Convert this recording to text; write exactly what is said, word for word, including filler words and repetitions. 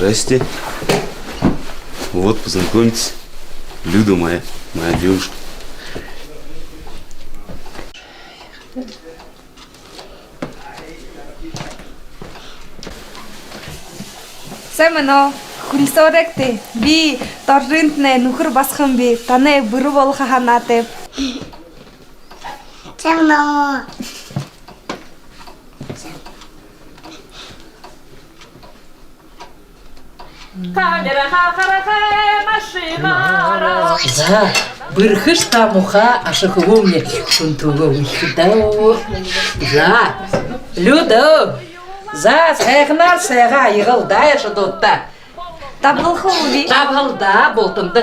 Здрасте. Вот, познакомьтесь. Люда моя, моя девушка. Сайн байна. Хүлисөөрэгты. Би Доржынтнай нүхэр басаганби. Танай бэрхэ болохо һанаатайб. Сайн байна. Камера хахарахай машинаараа. За, бэрхэш та, муха, ашаа хүбүүмни. Хүнтүүгээ үхидөө. За, Люда. За, сайханаар сайгаа аягалдаа, яшадуудта. Дабһалха гү? Дабһалдаа, бултанда